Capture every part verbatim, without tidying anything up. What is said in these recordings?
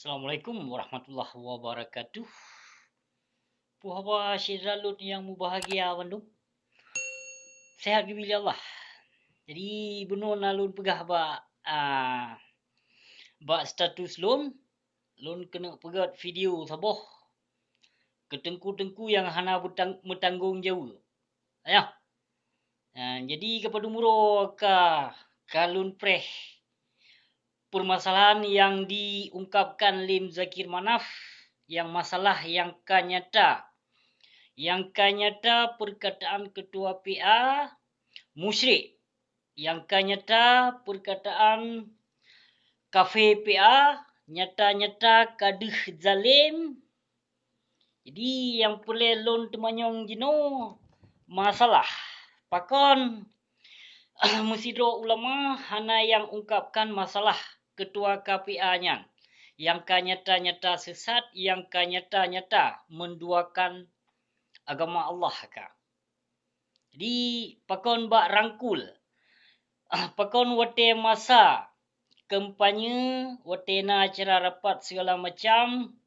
Assalamualaikum warahmatullahi wabarakatuh. Puhaba syedara lôn nyang mubahgia bandum. Sehat geubi lé Allah. Jadi bunoe na lôn peugah bak, ah, bak status lôn, lôn keuneuk peugét video saboh keu teungku-teungku nyang hana beutang-, meutanggong jaweueb. Ayah. Ah, jadi keupadum uroe ka, ka lôn preh permasalahan yang diungkapkan lé Muzakir Manaf, yang masalah yang ka nyata. Yang ka nyata perkataan ketua P A musyrik. Yang ka nyata perkataan kafé P A nyata-nyata ka deuh zalem. Jadi nyang peureulée lôn teumanyong jinoe masalah pakon meusidroe ulama hana nyang ungkapkan masalah ketua K P A nyan, nyang ka nyata-nyata sesat, nyang ka nyata-nyata menduakan agama Allah ka. Jadi pakon bak rangkul, pakon watée masa kampanye, watée na acara rapat segala macam,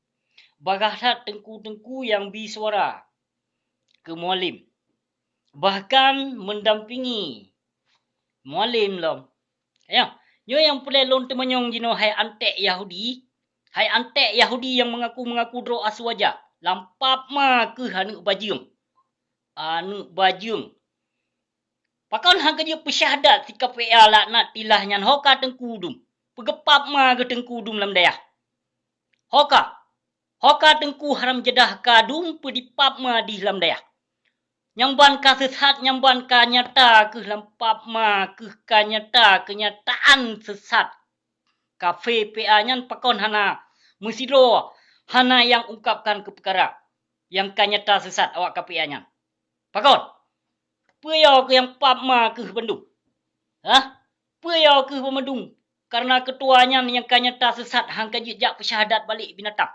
bagaih that teungku-teungku nyang bi suara keu Mualem, bahkan mendampingi Mualem lom. Ya, nyoe nyang peureulée lôn teumanyong jinoe hai anték Yahudi, hai anték Yahudi nyang meungaku-meungaku droe aswaja, lam pap ma keuh aneuëk bajeueng. Aneuëk bajeueng. Pakon han ka jeuet peusyahadat si K P A laknatillah nyan ho ka teungku dum. Peugeupap ma keuh teungku dum lam dayah. Ho ka. Ho ka teungku haram jadah ka dum peudipap ma dih lam dayah. Nyang ban ka sesat, nyang ban ka nyata keuh lam pap ma keuh ka nyata keunyataan sesat. Kafé P A nyan pakon hana meusidroe, hana nyang ungkapkan keu peukara nyang ka nyata sesat awak K P A nyan. Pakon? Peue yo keuh nyang pap ma keuh bandum? Hah? Peue yo keuh bandum? Kareuna ketua nyan nyang ka nyata sesat han ka jeuet jak peusyahadat balek binatang.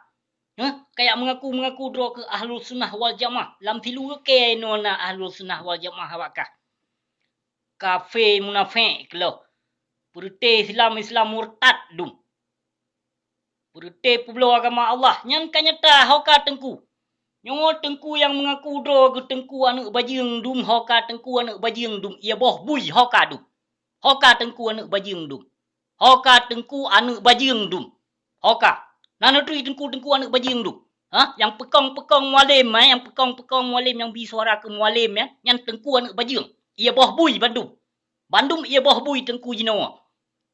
Hah? Kayak meungaku-meungaku droe keuh Ahlus Sunnah wal Jamaah. Lam silu kée inoe na Ahlus Sunnah wal Jamaah awak kah. Kafé munafék keuloh. Peureuté Islam, Islam murtad dum. Peureuté peubloe agama Allah, nyan ka nyata ho ka teungku. Nyoe teungku nyang meungaku droe keuh teungku aneuëk bajeueng dum, ho ka teungku aneuëk bajeueng dum, ie boh bui ho ka dum. Ho ka teungku aneuëk bajeueng dum. Ho ka teungku aneuëk bajeueng dum. Ho ka. Na neuturi teungku-teungku aneuëk bajeueng dum. Ha? Nyang peukong-peukong Mualem, eh, nyang peukong-peukong Mualem nyang bi suara keu Mualem, eh, nyan teungku aneuëk bajeueng. Ie boh bui bandum. Bandum ie boh bui teungku jinoe.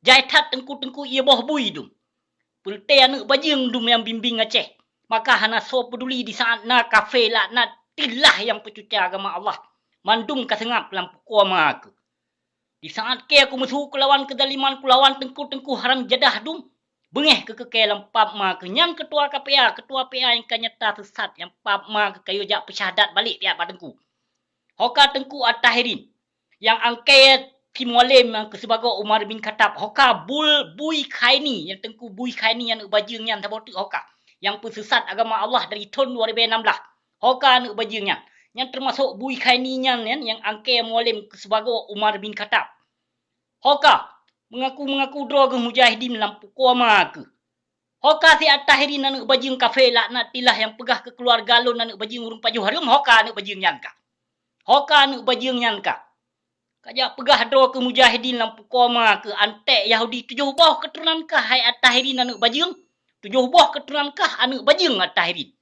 Jai that teungku-teungku ie boh bui dum. Peureuté aneuëk bajeueng dum nyang bimbéng Aceh. Maka hana soe peuduli di saát na kafé laknatillah nyang peucuca agama Allah. Mandum ka seungab lam pukoe ma keuh. Di saát kée kumeusu kulawan keuzaliman kulawan teungku-teungku haram jadah dum, beungéh keu keukée lam pap ma keuh nyan ketua K P A, ketua P A nyang ka nyata sesat nyang pap ma keuh ka yue jak peusyahadat balek tiap bak teungku. Ho ka teungku At-Tahirin, nyang angkée si Mualem nyang keu sibagoe Umar bin Khattab, ho ka bul bui khaini, nyang teungku bui khaini aneuëk bajeueng nyan saboh teuk ho ka, nyang peusesat agama Allah dari thon dua ribée nam blah. Ho ka aneuëk bajeueng nyan. Nyan teumasok bui khaini nyan, nyan nyang angkée Mualem keu sibagoe Umar bin Khattab. Ho ka meungaku-meungaku droe keuh mujahidin lam pukoe ma keuh. Ho ka si At-Tahirin aneuëk bajeueng kafé laknatillah nyang peugah keu keuluwarga lôn aneuëk bajeueng ureuëng pajoh hareuem, ho ka aneuëk bajeueng nyan ka. Ho ka aneuëk bajeueng nyan ka. Ka jak peugah droe keuh mujahidin lam pukoe ma keuh anték Yahudi tujoh boh keuturonan kah hai At-Tahirin aneuëk bajeueng, tujoh boh keuturonan kah aneuëk bajeueng At-Tahirin.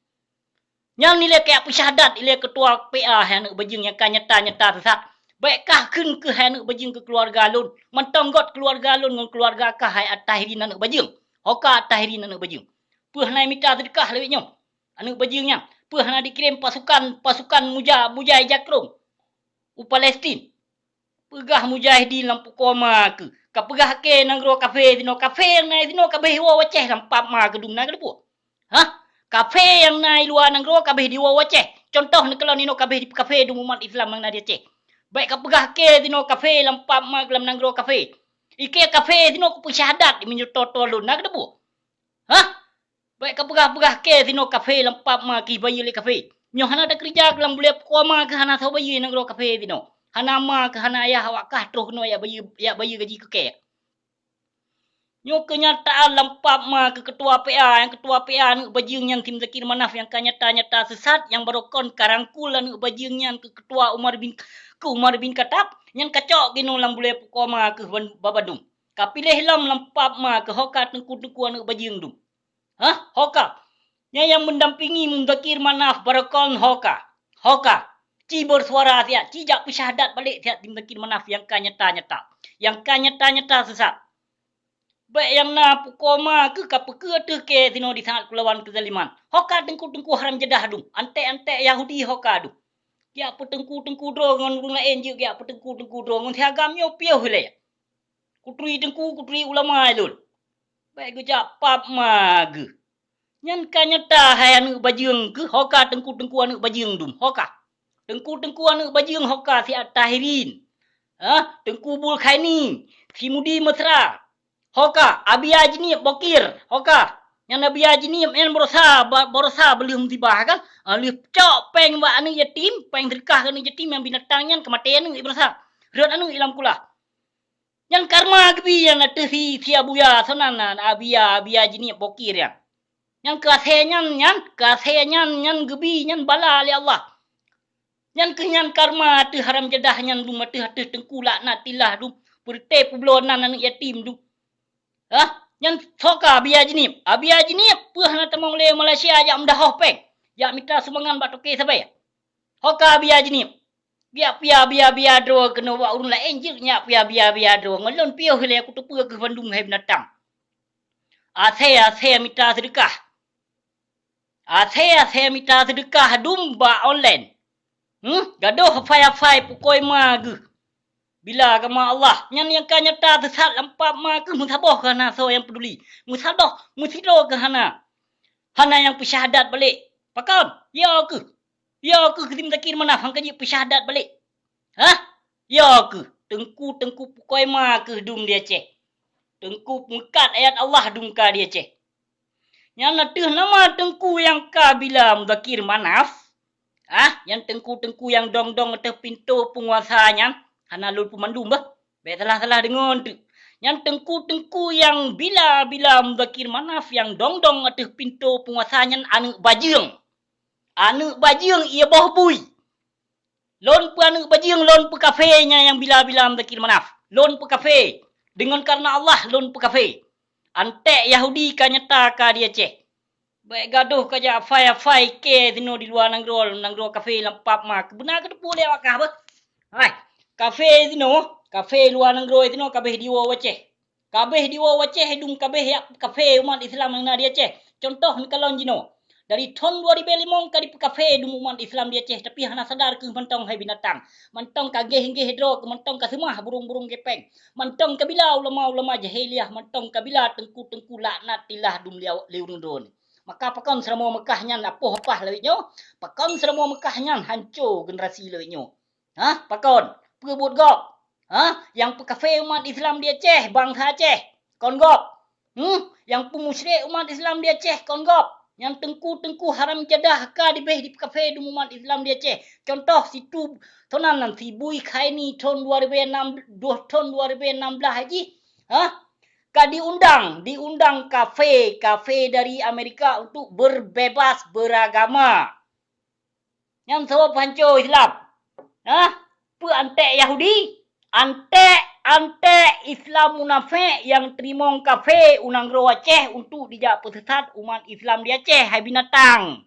Nyan ilée kajak peusyahadat ilée ketua P A hai aneuëk bajeueng nyang ka nyata-nyata sesat. Bék kah kheun keuh hai aneuëk bajeueng keu keuluwarga lôn, mantong göt keuluwarga lôn ngon keuluwarga kah hai At-Tahirin aneuëk bajeueng. Ho ka At-Tahirin aneuëk bajeueng. Peue hana mita seudeukah lawét nyoe? Aneuëk bajeueng nyan, peue hana dikirém pasukan, pasukan muja, mujai jakrong u Palestin? Peugah mujahidin lam pukoe ma keuh, ka peugah kée nanggroe kafé sinoe, kafé nyang na sinoe ka abéh diwoe u Aceh lam pap ma keuh dum na keuh teupeue? Hah? Kafé nyang na i luwa nanggroe ka abéh diwoe u Aceh. Cuntoh neukalon inoe ka abéh dipeukafé dum umat Islam nyang na di Aceh. Bék ka peugah kée sinoe kafé lam pap ma keuh lam nanggroe kafé. Ikée kafé sinoe kupeusyahadat di meunyoe toe-toe lôn na keuh teupeue? Hah? Bék ka peugah-peugah kée sinoe kafé lam pap ma keuh bayeue lé kafé. Nyoe hana takeurija keuh lam bulée pukoe ma keuh hana soe bayeue nanggroe kafé sinoe. Hana ma keuh hana ayah awak kah troh keunoe jak bayeue, jak bayeue gaji keu kée. Nyoe keunyataan lam pap ma keu ketua P A, nyang ketua P A aneuk bajeueng nyan si Muzakir Manaf nyang ka nyata-nyata sesat, nyang barokon ka rangkul aneuk bajeueng nyan keu ketua Umar bin, keu Umar bin Khattab, nyan ka cok keunoe lam bulée pukoe ma keuh ban-, babadum. Ka piléh lom lam pap ma keuh ho ka teungku-teungku aneuk bajeueng dum. Hah? Ho ka? Nyan nyang mendampingi Muzakir Manaf barokon ho ka? Ho ka? Ci bersuara siat, ci jak peusyahadat balek siat di Muzakir Manaf nyang ka nyata-nyata. Nyang ka nyata-nyata sesat. Bék nyang na pukoe ma keuh ka peukeu teuh kée sinoe di saat keulawan keuzaliman. Ho ka teungku-teungku haram jadah dum, anték-anték Yahudi ho ka dum. Jak peuteungku-teungku droe ngon ureuëng laén jeuet jak peuteungku-teungku droe ngon si agam nyoe piôh ilée. Kuturi teungku, kuturi ulama ilôn. Bék geujak pap ma geuh. Nyan ka nyata hai aneuk bajeueng keuh, ho ka teungku-teungku aneuk bajeueng dum, ho ka. Teungku-teungku aneuk bajeueng ho ka si At-Tahirin. Ha? Teungku Bul Khaini, si Mudi Mesra. Ho ka, Abia Jinieb Bokir, ho ka. Nyan Abia Jinieb nyan barosa, ba-, barosa beuleuh musibah kan? Ha, lheueh cok péng bak aneuk yatim, péng seudeukah keu aneuk yatim nyang binatang nyan keumaté aneuk barosa. Rhot aneuk i lam kulah. Nyan karma geubi nyan ateueh si, si Abuya, soe nan, nan Abia, Abia Jinieb Bokir nyan. Nyan keu asée nyan, nyan keu asée nyan, nyan geubi nyan bala lé Allah. Nyan keuh nyan karma ateueh haram jadah nyan dum, ateueh, ateueh teungku laknatillah dum, peureuté peubloe nan aneuk yatim dum. Hah? Nyan soe ka Abia Jinieb? Abia Jinieb peue hana tamong lé Malaysia jak meudahoh péng, jak mita sumbangan bak toke sabe? Ho ka Abia Jinieb? Biak pia bia-bia droe keunoe bak ureuëng laén jeuet nyak pia bia-bia droe. Ngon lôn piôh ilée kuteupeue keuh bandum hai binatang. Asée-asée mita seudeukah. Asée-asée mita seudeukah dum bak online. Hmm? Gadôh afai-afai pukoe ma geuh. Bila agama Allah, nyan nyang ka nyata sesat lam pap ma keuh meusaboh keuh hana soe nyang peuduli. Meusaboh, meusidroe keuh hana. Hana nyang peusyahadat balek. Pakon? Ya keuh. Ya keuh si Muzakir Manaf han ka jeuet peusyahadat balek. Hah? Ya keuh, teungku-teungku pukoe ma keuh dum di Aceh. Teungku peungkat ayat Allah dum ka di Aceh. Nyan ateueh nama teungku nyang ka bila Muzakir Manaf? Hah? Nyan teungku-teungku nyang dong-dong ateueh pintoe peunguasa nyan? Hana lôn peumandum bah. Bék salah-salah deungon teuk. Nyan teungku-teungku nyang bila-bila Muzakir Manaf nyang dong-dong ateueh pintoe peunguasa nyan aneuk bajeueng. Aneuk bajeueng ié boh bui. Lôn peu aneuk bajeueng, lôn peu kafé nyan nyang bila-bila Muzakir Manaf. Lôn peu kafé. Deungon kareuna Allah lôn peu kafé. Anték Yahudi ka nyata ka di Aceh. Bék gadôh ka jak afai-afai kée sinoe di luwa nanggroe, nanggroe kafé lam pap ma. Keubeuna keuteupeu lé awak kah beuh. Hai, kafé sinoe, kafé luwa nanggroe sinoe kabéh diwoe u Aceh. Kabéh diwoe u Aceh dum kabéh jak kafé umat Islam nyang na di Aceh. Cuntoh neukalon jinoe, dari thon dua ribée limong ka dipeukafé dum umat Islam di Aceh, tapi hana sadar keuh mantong hai binatang. Mantong ka géh-géh droe keuh, mantong ka seumah burung-burung gépeng. Mantong ka bila ulama-ulama jahiliah, mantong ka bila teungku-teungku laknatillah dum lé, lé ureuëng droe nyoe. Maka pakon seuramoe Meukah nyan apoh apah lawét nyoe? Pakon seuramoe Meukah nyan hanco generasi lawét nyoe? Hah? Pakon? Peue buet gob? Hah? Nyang peukafé umat Islam di Aceh, bansa Aceh? Kon gob? Hmm? Nyang peumusyrik umat Islam di Aceh, kon gob? Nyang teungku-teungku haram jadah ka dibéh dipeukafé dum umat Islam di Aceh. Cuntoh situ, tonan nan si Bui Khaini thon dua ribée enam, dua, thon dua ribée enam belas jih. Hah? Ka diundang, diundang kafé, kafé dari Amerika untuk berbebas beragama. Nyan soe peuhanco Islam? Hah? Peue anték Yahudi? Anték, anték Islam munafék nyang teurimong kafé u nanggroe Aceh untuk dijak peuseusat umat Islam di Aceh, hai binatang.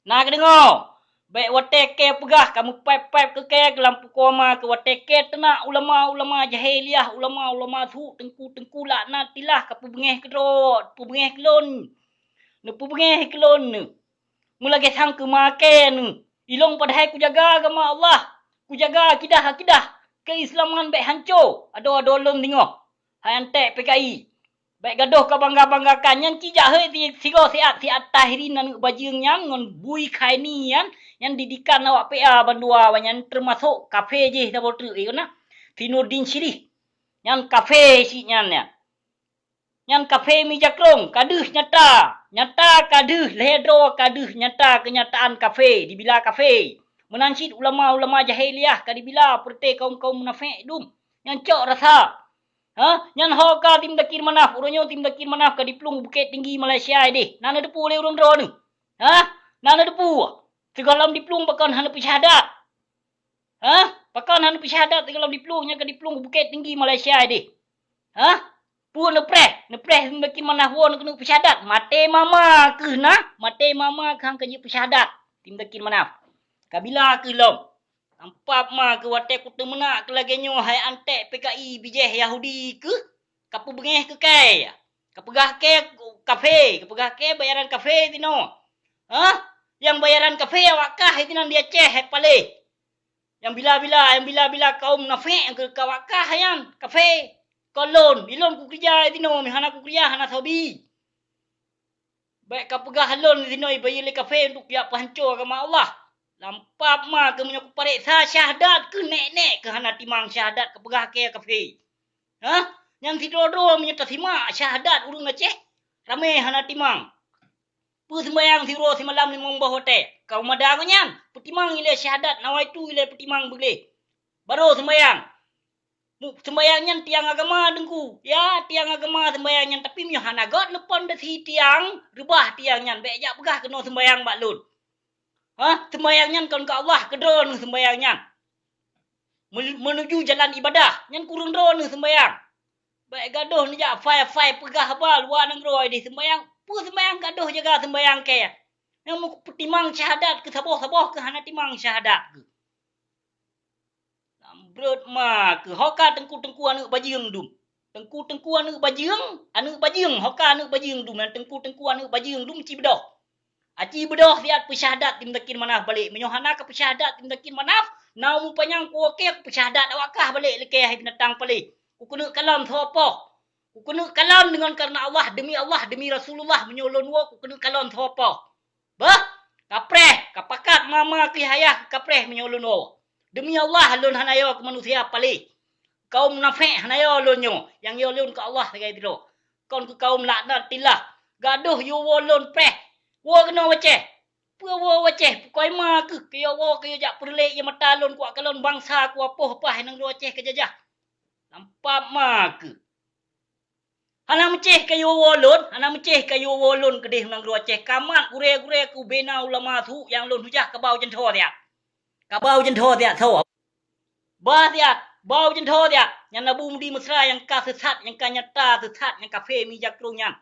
Na kadeungoe, bék watée kée peugah ka meupéb-péb keu kée keu lam pukoe ma keuh watée kée teunak ulama-ulama jahiliah, ulama-ulama su, teungku-teungku laknatillah ka peubeungéh keudroe, peubeungéh keu lôn. Neupeubeungéh keu lôn neuh. Meulagée sang keu ma kée neuh. Ilôn padahai kujaga agama Allah, kujaga akidah-akidah keuislaman bék hanco, adoe-adoe lôn singoh. Hai anték P K I. Bék gadôh kabangga-banggakan nyan, ci jak heuet si-, sigoe siat, siat Tahirin aneuk bajeueng nyan ngon Bui Khaini nyan, nyan didikan awak P A bandua awak nyan, teumasok kafé jih saboh treuk, eh, na. Si Nurdin Syirih. Nyan kafé si nyan, nyan. Nyan kafé meujakrong, ka deuh nyata. Nyata ka deuh, lhée droe ka deuh nyata keunyataan kafé, dibila kafé. Meunan cit ulama-ulama jahiliah ka dibila peureuté kaum-kaum munafék dum. Nyan cok rasa. Ha? Nyan ho ka Tim Dakir Manaf, uroe nyoe Tim Dakir Manaf ka diplueng Bukét Tinggi Malaysia ideh. Na neuteupeue lé ureuëng droeneuh? Ha? Na neuteupeue? Sigohlom diplueng pakon hana peusyahadat? Ha? Pakon hana peusyahadat sigohlom diplueng, nyan ka diplueng Bukét Tinggi Malaysia ideh? Ha? Peue neupreh? Neupreh Tim Dakir Manaf woe neukeuneuk peusyahadat? Maté mama kheueh na, maté mama kheueh han ka jeuet peusyahadat Tim Dakir Manaf. Kabila kheueh lom. Ampap ma keu watée kuteumeunak keu lagée nyoe hai anték P K I bijéh Yahudi keuh, ka peubeungéh keu kée, ka peugah kée kafé, ka peugah kée bayaran kafé tinoe. Hah? Nyang bayaran kafé awak kah hai tinan di Aceh hai paléh. Nyang bila-bila, nyang bila-bila kaum munafék nyang keu awak kah nyan kafé. Kon lôn, ilôn kukeurija hai tinoe, meuhana kukeurija hana sobi. Bék kapeugah lôn sinoe bayeue lé kafé untuk jak peuhanco agama Allah. Lampap ma keu meunyoe kupareksa syahadat keu nek-nek keu hana timang syahadat kapeugah kée kafé. Hah? Nyang sidroe-droe meunyoe tasimak syahadat ureuëng Aceh, ramé hana timang. Peue seumbayang siuroe simalam limong boh watée? Ka meumada ngon nyan, peutimang ilée syahadat nawaitu ilée peutimang beugléh. Barô seumbayang. Mu-, seumbayang nyan tiang agama, Teungku. Ya, tiang agama seumbayang nyan, tapi meunyoe hana göt neupon deusi tiang, reubah tiang nyan, bék jak peugah keunoe seumbayang bak lôn. Hah? Seumbayang nyan kon keu Allah, keu droeneuh seumbayang nyan. Meu-, meunuju jalan ibadah, nyan kureueng droeneuh seumbayang. Bék gadoh neujak fai-fai peugah haba luwa nanggroe ideh seumbayang. Peue seumbayang gadoh jaga seumbayang kée? Nyang meupeutimang syahadat keu saboh-saboh keu hana timang syahadat keu. Lam brot ma keu hoka teungku-teungku aneuëk bajeueng dum. Teungku-teungku aneuëk bajeueng, aneuëk bajeueng, hoka aneuëk bajeueng dum, nyang teungku-teungku aneuëk bajeueng dum ci beudôh. Aci beudôh siat peusyahadat Tim Dakir Manaf balek. Meunyoe hana ka peusyahadat Tim Dakir Manaf, na umu panyang kuwoe kée peusyahadat awak kah balek lé kée hai binatang paléh. Kukeuneuk kalon soe poh. Kukeuneuk kalon deungon kareuna Allah, demi Allah, demi Rasulullah, meunyoe lôn woe kukeuneuk kalon soe poh. Bah, kapreh, kapakat mama keu ayah keu kapreh meunyoe lôn woe. Demi Allah lôn hana yo keu manusia paléh. Kaum munafék hana yo lôn nyoe, nyang yo lôn keu Allah sagai droe. Kon keu kaum laknatillah. Gadoh yo woe lôn preh. Woe keunoe wacéh. Peue woe wacéh? Pukoi ma keuh keu yo woe keu yo jak peureulek ie mata lôn kuak kalon bansa kuapoh paih nanggroe Aceh keu jajah. Lampap ma keuh. Hana meucéh kayue woe lôn, hana meucéh kayue woe lôn keudeh nanggroe Aceh. Kamat gurée-gurée keu bena ulama su nyang lôn hujah kabau jeuntho siat. Kabau jeuntho siat soe? Bah siat, bau jeuntho siat. Nyan Abu Mudi Mesra nyang ka seusat, nyang ka nyata seusat, nyang kafé mija krueng nyan.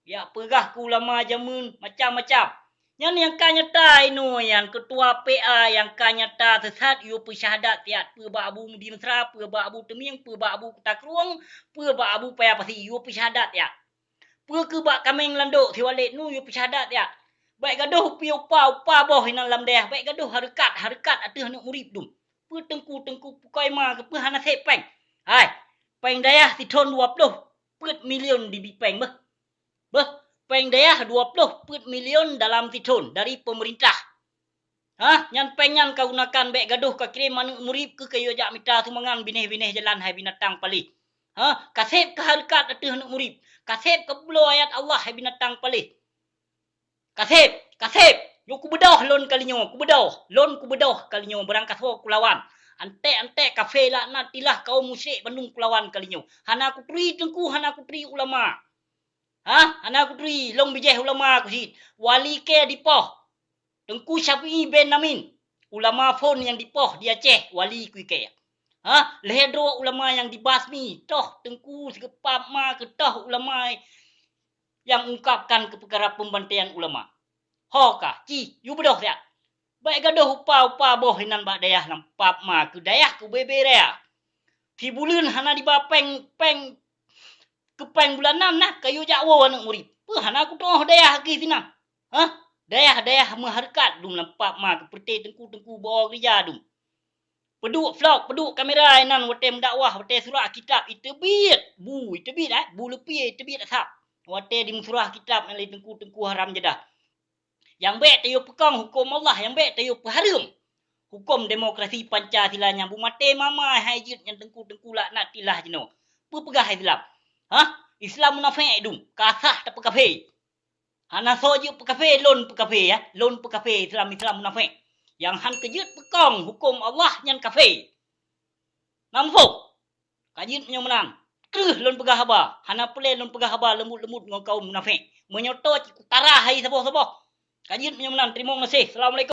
Jak peugah keu ulama jameun macam-macam. Nyan nyang ka nyata inoe nyan keutua P A nyang ka nyata seusat yue peusyahadat siat peue bak Abu Mudi Mesra, peue bak Abu Teumieng, peue bak Abu Kuta Krueng, peue bak Abu Paya Pasi yue peusyahadat siat. Peue keu bak kaméng landok siwalek nu yue peusyahadat siat. Bék gadoh upi upa-upa boh inan lam dayah, bék gadoh hareukat-hareukat ateueh aneuëk murit dum. Peue teungku-teungku pukoi ma keupeue hana sék péng? Hai, péng dayah sithon dua ploh peuet milion dibi péng beuh. Beuh, péng dayah dua ploh peuet milion dalam sithon dari peumeurintah. Hah, nyan péng nyan kagunakan bék gadoh kakirém aneuëk murit keu kayue jak mita sumbangan binéh-binéh jalan hai binatang paléh. Hah, kaseb keu hareukat ateueh aneuëk murit, kaseb keu bloe ayat Allah hai binatang paléh. Kaseb, kaseb, nyoe kubeudôh lôn kalinyoe, kubeudôh, lôn kubeudôh kalinyoe barangkasoe kulawan. Anték-anték kafé laknatillah kaum musyrik bandum kulawan kalinyoe. Hana kuturi teungku, hana kuturi ulama. Hah? Hana kuturi, lôn bijéh ulama kucit. Wali kée dipoh. Teungku Syafi'i bin Amin. Ulama phon nyang dipoh di Aceh, wali kui kée. Hah? Lhée droe ulama nyang dibasmi, toh teungku sigeupap ma keutoh ulama nyang ungkapkan keu peukara pembantaian ulama. Ho ka, ci, yue beudôh siat. Bék gadoh upa-upa boh inan bak dayah lam pap ma keu dayah keu bebe raya. Sibuleuen hana diba péng, péng keu péng bulanan na kayue jak woe aneuëk murit. Peue hana kutoh dayah keu sinan? Hah? Dayah-dayah meuhareukat dum lam pap ma keu peureuté teungku-teungku boh geurija dum. Peuduek vlog, peuduek kamera inan watée meudakwah, watée surah kitab iteubiet, bu iteubiet, eh, bu leupie iteubiet asab. Watée dimeusurah kitab nyan lé teungku-teungku haram jadah. Nyang bék tayue peukong huköm Allah, nyang bék tayue peuhareuem huköm demokrasi Pancasila nyang bumaté mama hai jeuet nyan teungku-teungku laknatillah jinoe. Peue peugah Islam? Hah? Islam munafék dum, ka sah tapeukafé. Hana soe jeuet peukafé, lôn peukafé, ya. Lôn peukafé Islam-Islam munafék. Nyang han keujeuet peukong huköm Allah nyan kafé. Na muphom? Ka jeuet meunyoe meunan. Kreueh lôn peugah haba, hana peureulée lôn peugah haba leumbut-leumbut ngon kaum munafék. Meunyoe toe cit kutarah hai saboh-saboh. Ka jeuet meunyoe meunan, teurimong gaséh. Assalamualaikum.